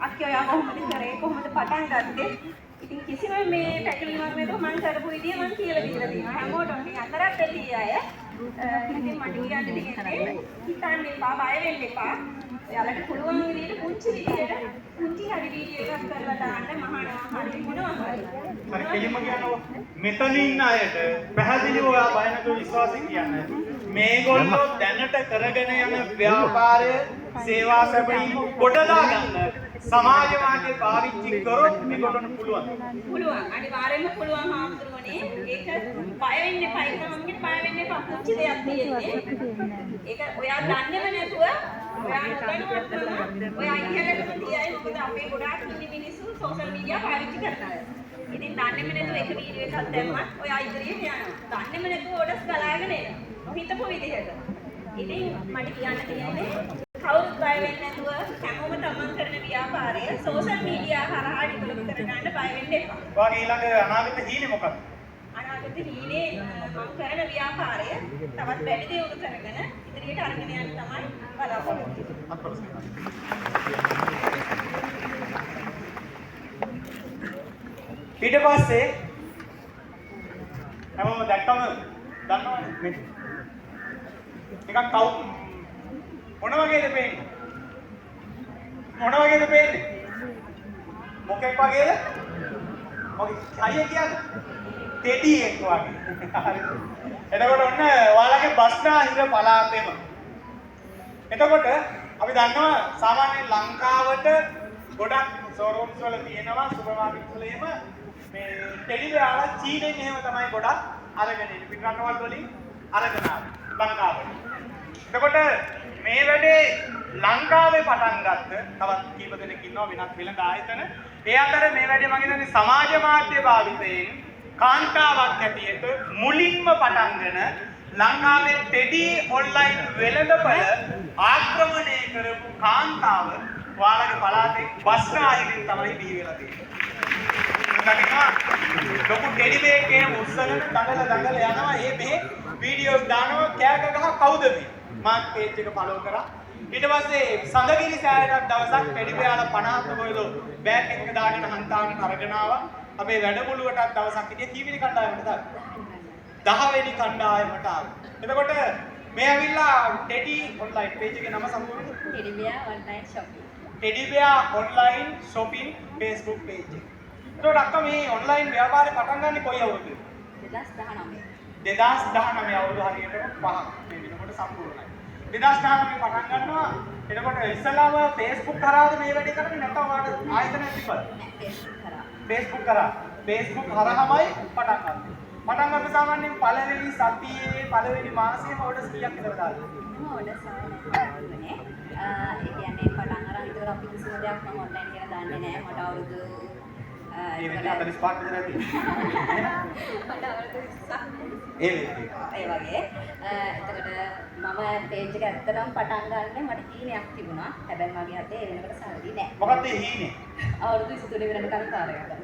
අක්කේ ඔයා කොහොමද කරේ, කොහොමද පටන් ගත්තේ? ඉතින් කිසිම මේ පැකිලීමක් නැතුව මං කරපු විදිය මං කියලා දීලා තියෙනවා හැමෝටම, මේ අතරත් ඇති අය. ඉතින් මට කියන්න තියෙන්නේ හිතන්න එපා, බය වෙන්න එපා. ඔයාලට පුළුවන් විදියට පුංචි විදියට පුංචි හරි වීඩියෝ එකක් කරලා දාන්න, මහනවා හරි මොනවා හරි. හරි, කෙලින්ම කියන්නකෝ. මෙතන ඉන්න අයට පැහැදිලිව ඔයා බය නැතුව විශ්වාසයෙන් කියන්න. මේගොල්ලෝ දැනට කරගෙන යන ව්‍යාපාරය, සේවා සැපයීම ගොඩදා ගන්න සමාජ මාධ්‍ය පාවිච්චි කරොත් මේගොල්ලන්ට පුළුවන්. පුළුවන්. අනිවාර්යයෙන්ම පුළුවන් හාමුදුරුවනේ. ඒක බය වෙන්න එපා. ඒක තමයි මම කියන්නේ, බය වෙන්න එපා. පුංචි දෙයක් තියෙන්නේ. ඒක ඔයා දන්නේම නැතුව, ඔයා නොදැනුවත්වම ඔයා ඉහළටම තියයි. මොකද අපේ ගොඩාක් ඉන්න මිනිස්සු සෝෂල් මීඩියා පාවිච්චි කරන අය. ඉතින් දන්නේම නැතුව එක වීඩියෝ එකක් දැම්මත් ඔයා ඉදිරියට යනවා. දන්නේම නැතුව ඔඩස් ගලාගෙන එනවා. නොහිතපු විදිහට. ඉතින් මට කියන්න තියෙන්නේ කවුරුත් බය වෙන්නේ නැතුව හැමෝම තමන් කරන ව්‍යාපාරය සෝෂල් මීඩියා හරහා ඩෙවලොප් කරගන්න බය වෙන්න එපා. ඔයාගේ ඊළඟ අනාගත හීනේ මොකක්ද? අනාගත හීනේ මම කරන ව්‍යාපාරය තවත් වැඩි දියුණු කරගෙන ඉදිරියට අරගෙන යන්න තමයි බලාපොරොත්තු වෙන්නේ. ඊට පස්සේ හැමෝම දැක්කම දන්නවනේ මේ නිකන් කවු මොන වගේද පේන්නේ? මොන වගේද පේන්නේ? මොකෙක් වගේද? මොකෙක් අයියා කියන්නේ? ටෙඩි එක් වගේ. හරි. එතකොට ඔන්න ඔයාලගේ බස්නාහිර පළාතෙම. එතකොට අපි දන්නවා සාමාන්‍යයෙන් ලංකාවට ගොඩක් ෂෝරූම්ස් වල තියෙනවා, සුපර් මාකට්ස් වල එහෙම මේ ටෙඩි බෙයාලා චීනෙන් එහෙම තමයි ගොඩක් අරගෙන එන්නේ. පිට රටවල් වලින් අරගෙන ආවේ ලංකාවට. එතකොට මේ වැඩේ ලංකාවේ පටන් ගත්ත තවත් කීප දෙනෙක් ඉන්නවා වෙනත් වෙළඳ ආයතන. ඒ අතර මේ වැඩේ මම හිතන්නේ සමාජ මාධ්‍ය භාවිතයෙන් කාන්තාවක් හැටියට මුලින්ම පටන්ගෙන ලංකාවේ ටෙඩි ඔන්ලයින් වෙළඳපළ ආක්‍රමණය කරපු කාන්තාව ඔයාලගේ පළාතේ බස්නාහිරින් තමයි බිහි වෙලා තියෙන්නේ. දකින්නවා ලොකු ටෙඩි බෙයෙක් එහෙම උස්සගෙන දඟල දඟල යනවා. ඒ මෙහෙ වීඩියෝස් දානවා, කෑ ගහ කවුද මේ? මාත් පේජ් එක ෆලෝ කරා. ඊට පස්සේ සඳගිරි සෑයටත් දවසක් ටෙඩි බෙයාලා 50ක් කොහෙද බෑග් එකක දාගෙන හන්තානට අරගෙන ආවා. අපේ වැඩමුළුවටත් දවසක් හිටියේ. කීවෙනි කණ්ඩායමටද ආවේ? 10 වෙනි කණ්ඩායමට ආවේ. එතකොට මේ ඇවිල්ලා ටෙඩි ඔන්ලයින් පේජ් එකේ නම සම්පූර්ණ teddy bear online shopping. Teddy bear online shopping Facebook page එක. එතකොට අක්කා මේ ඔන්ලයින් ව්‍යාපාරේ පටන් ගන්නේ කොයි අවුරුද්දේද? 2019. 2019, අවුරුදු හරියටම පහක් මේ වෙනකොට සම්පූර්ණයි. 2019 පටන් ගන්නවා. එතකොට ඉස්සෙල්ලාම Facebook හරහාද මේ වැඩේ කරන්නේ, නැත්නම් ඔයාලට ආයතනයක් තිබ්බද? නෑ, Facebook කරා. Facebook කරා. Facebook හරහාමයි පටන් ගත්තේ. පටන් ගන්න සාමාන්‍යයෙන් පළවෙනි සතියේ, පළවෙනි මාසයේම ඔඩර්ස් කීයක් විතර දාලාද? එහෙම ඔඩර්ස් ආවේ නැහැ. ඒ කියන්නේ පටන් අරන් ඉතල අපි කිසිම දෙයක් මම ඔන්ලයින් ගැන දන්නේ නැහැ. මට අවුරුදු ඒ වෙද්දි 45ක් විතර ඇති. මට අවුරුදු 20ක් ඒ වෙද්දි. ඒ වගේ. එතකොට මම පේජ් එක ඇත්තටම පටන් ගන්න මට හීනයක් තිබුණා. හැබැයි මගේ අතේ ඒ වෙනකොට සල්ලි නැහැ. මොකක්ද ඒ හීනේ? අවුරුදු 23 වෙනකන් කාර් එකක් ගන්න.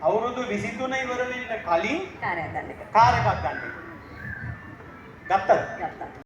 අවුරුදු 23 ඉවර වෙන්න කලින් කාර් එකක් ගන්න එක. කාර් එකක් ගන්න එක. ගත්තද? ගත්තා.